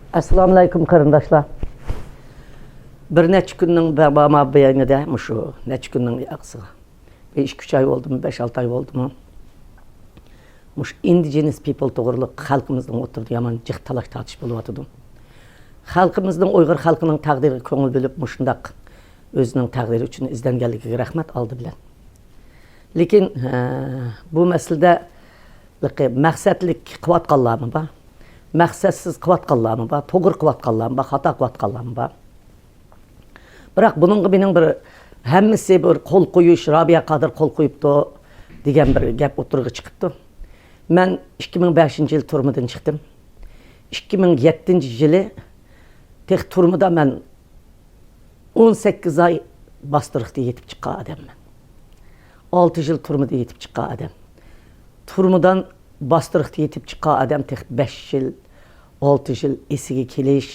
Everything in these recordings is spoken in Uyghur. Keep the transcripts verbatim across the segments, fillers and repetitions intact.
ئەسسالامۇئەلەيكۇم قېرىنداشلار. بىر نەچچە كۈننىڭ بە-، بە-، مابەينىدە، مۇشۇ نەچچە كۈننىڭ ئارىسىغا، بىر ئىككى ئۈچ ئاي بولدىمۇ، بەش ئالتە ئاي بولدىمۇ، مۇشۇ indigenous people توغرىلىق خەلقىمىزنىڭ ئوتتۇرىدا يامان جىق تالاش تارتىش بولۇۋاتىدۇ. خەلقىمىزنىڭ، ئۇيغۇر خەلقىنىڭ تەقدىرىگە كۆڭۈل بۆلۈپ، مۇشۇنداق ئۆزىنىڭ تەقدىرى ئۈچۈن ئىزدەنگەنلىكىگە رەھمەت ئالدى بىلەن. لېكىن، ئە، بۇ مەسىلىدە مەقسەتلىك قىلىۋاتقانلارمۇ بار، مەقسەتسىز قىلىۋاتقانلارمۇ بار، توغرا قىلىۋاتقانلارمۇ بار، خاتا قىلىۋاتقانلارمۇ بار. بىراق بۇنىڭغا مېنىڭ بىر، ھەممىسى بىر قول قويۇش، رابىيە قادىر قول قويۇپتۇ دېگەن بىر گەپ ئوتتۇرىغا چىقىپتۇ. مەن ئىككى مىڭ بەشىنچى يىل تۈرمىدىن چىقتىم. ئىككى مىڭ يەتتىنچى يىلى تېخى تۈرمىدە مەن ئون سەككىز ئاي باستۇرۇقتا يېتىپ چىققان ئادەممەن. ئالتە يىل تۈرمىدە يېتىپ چىققان ئادەم. تۈرمىدىن باستۇرۇقتا يېتىپ چىققان ئادەم تېخى بەش يىل، ئالتە يىل ئېسىگە كېلىش،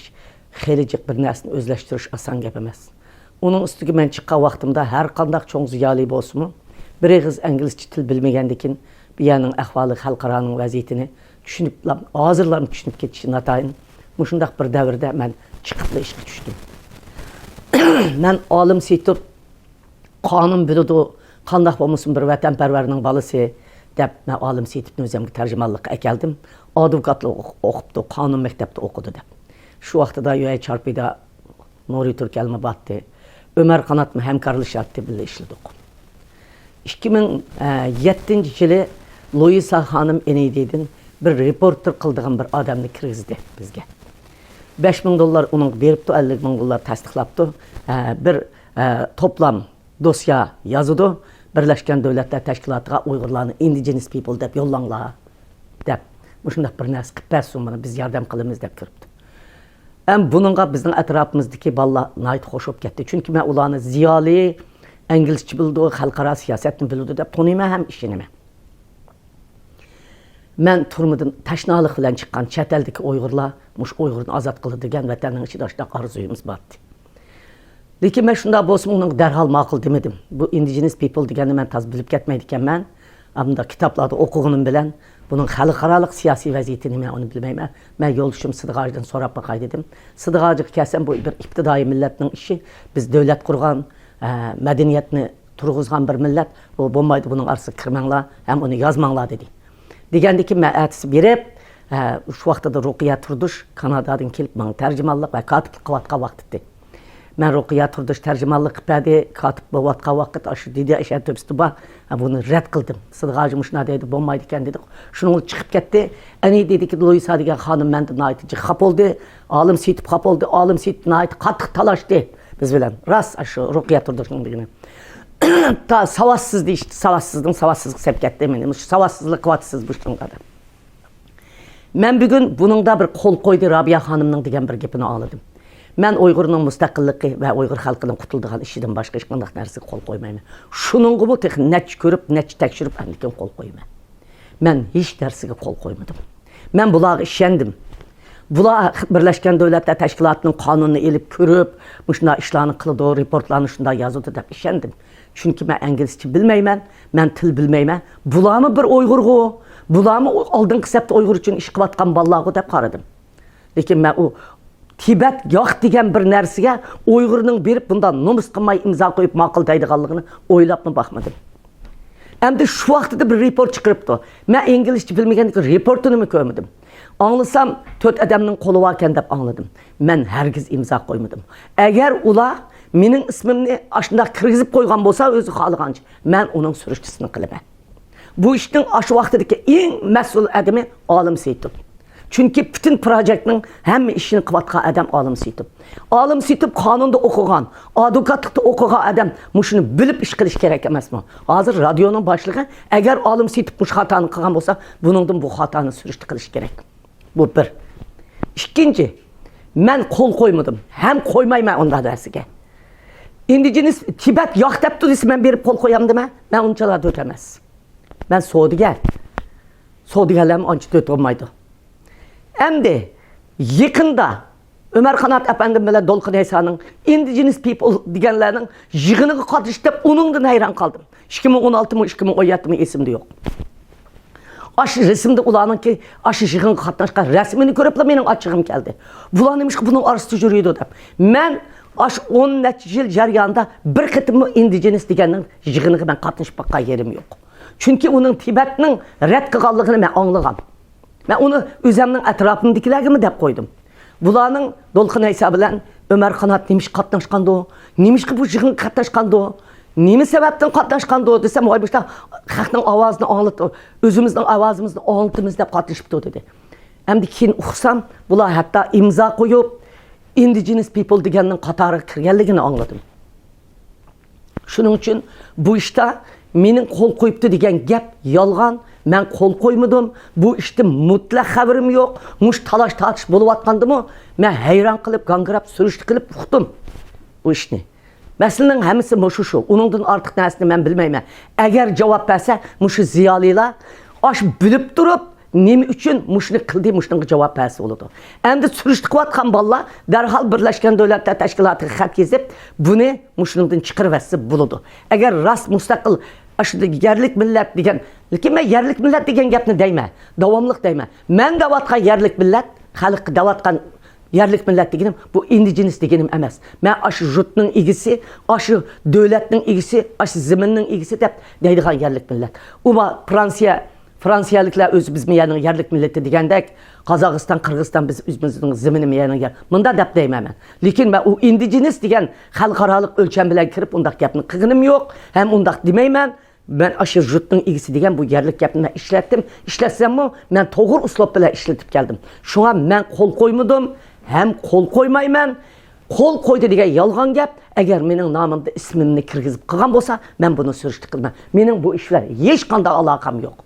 خېلى جىق بىر نەرسىنى ئۆزلەشتۈرۈش ئاسان گەپ ئەمەس. ئۇنىڭ ئۈستىگە مەن چىققان ۋاقتىمدا ھەر قانداق چوڭ زىيالىي بولسىمۇ، بىر ئېغىز ئىنگلىزچە تىل بىلمىگەندىكىن، بۇ يەرنىڭ ئەھۋالى، خەلقئارانىڭ ۋەزىيىتىنى چۈشىنىپلا، ھازىرلارمۇ چۈشىنىپ كېتىشى ناتايىن. مۇشۇنداق بىر دەۋردە مەن چىقىپلا ئىشقا چۈشتۈم. مەن ئالىم سېيىتوف قانۇن بىلىدۇ، قانداق بولمىسۇن بىر ۋەتەنپەرۋەرنىڭ بالىسى دەپ، مەن ئالىم سېيىتوفنى ئۆزۈمگە تەرجىمانلىققا ئەكەلدىم. ئادۋوكاتلىق ئوق-، ئوقۇپتۇ، قانۇن مەكتەپتە ئوقۇدى دەپ. شۇ ۋاقتىدا يۇ ئەي چارپىدا نۇرى تۈركەلمۇ بارتتى. ئۆمەر قاناتمۇ ھەمكارلىشاتتى، بىللە ئىشلىدۇق. ئىككى مىڭ يەتتىنچى يىلى لۇئىسا خانىم ئېنىدىدىن بىر رېپورتېر قىلىدىغان بىر ئادەمنى كىرگۈزدى بىزگە. بەش مىڭ دوللار ئۇنىڭغا بېرىپتۇ، ئەللىك مىڭ دوللار تەستىقلاپتۇ. ئە، بىر، ئە، توپلام دوسيا يازىدۇ. بىرلەشكەن دۆلەتلەر تەشكىلاتىغا ئۇيغۇرلارنى indigenous people دەپ يوللاڭلار دەپ، مۇشۇنداق بىر نەرسە قىلىپ بەرسۇن، مانا بىز ياردەم قىلىمىز دەپ كىرىپتۇ. ھەم بۇنىڭغا بىزنىڭ ئەتراپىمىزدىكى بالىلار ناھايىتى خوش بولۇپ كەتتى. چۈنكى مەن ئۇلارنى زىيالىي، ئىنگلىزچە بىلىدۇ، خەلقئارا سىياسەتنى بىلىدۇ دەپ تونۇيمەن ھەم ئىشىنىمەن. مەن تۈرمىدىن تەشنالىق بىلەن چىققان چەت ئەلدىكى ئۇيغۇرلار مۇشۇ ئۇيغۇرنى ئازاد قىلدى دېگەن ۋەتەننىڭ ئىچىدە ئاشۇنداق ئارزۇيىمىز بار ئىدى. لېكىن مەن شۇنداق بولسىمۇ ئۇنىڭغا دەرھال ماقۇل دېمىدىم. بۇ indigenous people دېگەننى مەن تازا بىلىپ كەتمەيدىكەنمەن. ئەمدى كىتابلاردا ئوقۇغىنىم بىلەن بۇنىڭ خەلقئارالىق سىياسىي ۋەزىيىتى نېمە، ئۇنى بىلمەيمەن. مەن يولدىشىم سىدىق ھاجىدىن سوراپ باقاي دېدىم. سىدىق ھاجىغا كەلسەم، بۇ بىر ئىپتىدائىي مىللەتنىڭ ئىشى. بىز دۆلەت قۇرغان، ئە، مەدەنىيەتنى تۇرغۇزغان بىر مىللەت، ئۇ بولمايدۇ، بۇنىڭ ئارىسىغا كىرمەڭلار ھەم ئۇنى يازماڭلار دېدى. دېگەندىكىن مەن ئەتىسى بېرىپ، ھە، شۇ ۋاقتىدا رۇقىيە تۇردۇش كانادادىن كېلىپ ماڭا تەرجىمانلىق ۋە كاتىپلىق قىلىۋاتقان ۋاقتىتى. مەن رۇقىيە تۇردۇش تەرجىمانلىق قىلىپ بەردى، كاتىپ بولۇۋاتقان ۋاقىت ئاشۇ دىدى ئەشەر تۆپىسىدە بار. ھە، بۇنى رەت قىلدىم. سىدىق ھاجى مۇشۇنداق دەيدۇ، بولمايدىكەن دېدى. شۇنىڭ بىلەن چىقىپ كەتتى. ئەنى دېدىكى لۇئىسا دېگەن خانىم مەندىن ناھايىتى جىق خاپا بولدى. ئالىم سېيىتوف خاپا بولدى. ئالىم سېيىتوف ناھايىتى قاتتىق تالاشتى بىز بىلەن. راست، ئاشۇ رۇقىيە تۇردۇشنىڭ دېگىنى. تا ساۋاتسىز دېيىشتى، ساۋاتسىزدىن ساۋاتسىزغا سەپ كەتتى. مېنى مۇشۇ ساۋاتسىزلىق قىلىۋاتىسىز مۇشۇنىڭغا دەپ. مەن بۈگۈن بۇنىڭدا بىر قول قويدى رابىيە خانىمنىڭ دېگەن بىر گېپىنى ئاڭلىدىم. مەن ئۇيغۇرنىڭ مۇستەقىللىقى ۋە ئۇيغۇر خەلقىنىڭ قۇتۇلىدىغان ئىشىدىن باشقا ھېچقانداق نەرسىگە قول قويمايمەن. شۇنىڭغىمۇ تېخى نەچچە كۆرۈپ، نەچچە تەكشۈرۈپ ئاندىن كېيىن قول قويىمەن. مەن ھېچ نەرسىگە قول قويمىدىم. مەن بۇلارغا ئىشەندىم. بۇلار بىرلەشكەن دۆلەتلەر تەشكىلاتىنىڭ قانۇنىنى ئېلىپ كۆرۈپ، مۇشۇنداق ئىشلارنى قىلىدۇ، رېپورتلارنى شۇنداق يازىدۇ دەپ ئىشەندىم. چۈنكى مەن ئىنگلىزچە بىلمەيمەن، مەن تىل بىلمەيمەن. بۇلارمۇ بىر ئۇيغۇرغۇ، بۇلارمۇ ئالدىنقى سەپتە ئۇيغۇر ئۈچۈن ئىش قىلىۋاتقان بالىلارغۇ دەپ قارىدىم. لېكىن مەن ئۇ تىبەت ياق دېگەن بىر نەرسىگە ئۇيغۇرنىڭ بېرىپ بۇنداق نومۇس قىلماي ئىمزا قويۇپ ماقۇل دەيدىغانلىقىنى ئويلاپمۇ باقمىدىم. ئەمدى شۇ ۋاقتىدا بىر رېپورت چىقىرىپتۇ. مەن ئىنگلىزچە بىلمىگەندىكىن رېپورتىنىمۇ كۆرمىدىم. ئاڭلىسام، تۆت ئادەمنىڭ قولى باركەن دەپ ئاڭلىدىم. مەن ھەرگىز ئىمزا قويمىدىم. ئەگەر ئۇلار مېنىڭ ئىسمىمنى ئاشۇنداق كىرگۈزۈپ قويغان بولسا، ئۆزى خالىغانچە، مەن ئۇنىڭ سۈرۈشتىسىنى قىلىمەن. بۇ ئىشنىڭ ئاشۇ ۋاقتىدىكى ئەڭ مەسئۇل ئادىمى ئالىم سېيىتوف. چۈنكى پۈتۈن پروژېكتنىڭ ھەممە ئىشىنى قىلىۋاتقان ئادەم ئالىم سېيىتوف. ئالىم سېيىتوف قانۇندا ئوقۇغان، ئادۋوكاتلىقتا ئوقۇغان ئادەم مۇشۇنى بىلىپ ئىش قىلىش كېرەك ئەمەسمۇ؟ ھازىر رادىيونىڭ باشلىقى، ئەگەر ئالىم سېيىتوف مۇشۇ خاتانى قىلغان بولسا، بۇنىڭدىن بۇ خاتانى سۈرۈشتە قىلىش كېرەك. بۇ بىر. ئىككىنچى، مەن قول قويمىدىم ھەم قويمايمەن ئۇنداق نەرسىگە. ئىندىجېنىس تىبەت ياق دەپتۇ دېسە، مەن بېرىپ قول قويامدىمەن؟ مەن ئۇنچىلا دۆت ئەمەس. مەن سودىگەر. سودىگەرلەرمۇ ئانچە دۆت بولمايدۇ. ئەمدى يېقىندا ئۆمەر قانات ئەپەندىم بىلەن دولقۇن ئەيسانىڭ ئىندىجېنىس پىپل دېگەنلەرنىڭ يىغىنىغا قاتنىشىپ، ئۇنىڭدىن ھەيران قالدىم. ئىككى مىڭ ئون ئالتىمۇ، ئىككى مىڭ ئون يەتتىمۇ ئېسىمدە يوق. ئاشۇ رەسىمدە ئۇلارنىڭكى ئاشۇ يىغىنغا قاتناشقان رەسىمىنى كۆرۈپلا مېنىڭ ئاچچىقىم كەلدى. بۇلار نېمىشقا بۇنىڭ ئارىسىدا يۈرىدۇ دەپ. مەن ئاشۇ ئون نەچچە يىل جەريانىدا بىر قېتىممۇ ئىندىجېنىس دېگەننىڭ يىغىنىغا مەن قاتنىشىپ باققان يېرىم يوق. چۈنكى ئۇنىڭ تىبەتنىڭ رەت قىلغانلىقىنى مەن ئاڭلىغان. مەن ئۇنى ئۆزەمنىڭ ئەتراپىمدىكىلەرگىمۇ دەپ قويدۇم. بۇلارنىڭ دولقۇن ئەيسا بىلەن ئۆمەر قانات نېمىشقا قاتناشقاندۇ؟ نېمىشقا بۇ يىغىنغا قاتناشقاندۇ؟ نېمە سەۋەبتىن قاتناشقاندۇ دېسەم، ۋاي بۇ خەقنىڭ ئاۋازىنى ئاڭلىتىپ، ئۆزىمىزنىڭ ئاۋازىمىزنى ئاڭلىتىمىز دەپ قاتنىشىپتۇ دېدى. ئەمدى كېيىن ئۇقسام، بۇلار ھەتتا ئىمزا قويۇپ، ئىندىجېنس پىپل دېگەننىڭ قاتارىغا كىرگەنلىكىنى ئاڭلىدىم. شۇنىڭ ئۈچۈن بۇ ئىشتا مېنىڭ قول قويۇپتۇ دېگەن گەپ يالغان. مەن قول قويمىدىم. بۇ ئىشتىن مۇتلەق خەۋىرىم يوق. مۇشۇ تالاش تارتىش بولۇۋاتقاندىمۇ مەن ھەيران قېلىپ، گاڭگىراپ، سۈرۈشتە قېلىپ ئۇقتۇم بۇ ئىشنى. مەسىلىنىڭ ھەممىسى مۇشۇ شۇ. ئۇنىڭدىن ئارتۇق نەرسىنى مەن بىلمەيمەن. ئەگەر جاۋاب بەرسە، مۇشۇ زىيالىيلار ئاشۇ بىلىپ تۇرۇپ، نېمە ئۈچۈن مۇشۇنى قىلدى، مۇشۇنىڭغا جاۋاب بەرسە بولىدۇ. ئەمدى سۈرۈشتە قىلىۋاتقان بالىلار دەرھال بىرلەشكەن دۆلەتلەر تەشكىلاتىغا خەت يېزىپ، بۇنى مۇشۇنىڭدىن چىقىرىۋەتسە بولىدۇ. ئەگەر راست مۇستەقىل، ئاشۇ يەرلىك مىللەت دېگەن، لېكىن مەن يەرلىك مىللەت دېگەن گەپنى دەيمەن، داۋاملىق دەيمەن. مەن دەۋاتقان يەرلىك مىللەت، خەلق دەۋاتقان يەرلىك مىللەت دېگىنىم بۇ ئىندىجېنس دېگىنىم ئەمەس. مەن ئاشۇ يۇرتنىڭ ئىگىسى، ئاشۇ دۆلەتنىڭ ئىگىسى، ئاشۇ زېمىننىڭ ئىگىسى دەپ دەيدىغان يەرلىك مىللەت. ئۇ ما-، فرانسىيە، فرانسىيەلىكلەر ئۆزى بىز مىيەنىڭ يەرلىك مىللىتى دېگەندەك، قازاقىستان، قىرغىزىستان بىز ئۆزىمىزنىڭ زېمىنى مىيەنىڭ يەر-، مۇنداق دەپ دەيمەن مەن. لېكىن مەن ئۇ ئىندىجېنس دېگەن خەلقئارالىق ئۆلچەم بىلەن كىرىپ ئۇنداق گەپنى قىلغىنىم يوق، ھەم ئۇنداق دېمەيمەن. مەن ئاشۇ يۇرتنىڭ ئىگىسى دېگەن بۇ يەرلىك گەپنى مەن ئىشلەتتىم. ئىشلەتسەممۇ، مەن توغرا ئۇسلۇب بىلەن ئىشلىتىپ كەلدىم. شۇڭا مەن قول قويمىدىم، ھەم قول قويمايمەن. قول قويدى دېگەن يالغان گەپ. ئەگەر مېنىڭ نامىمدا ئىسمىمنى كىرگۈزۈپ قىلغان بولسا، مەن بۇنى سۈرۈشتە قىلىمەن. مېنىڭ بۇ ئىش بىلەن ھېچقانداق ئالاقەم يوق.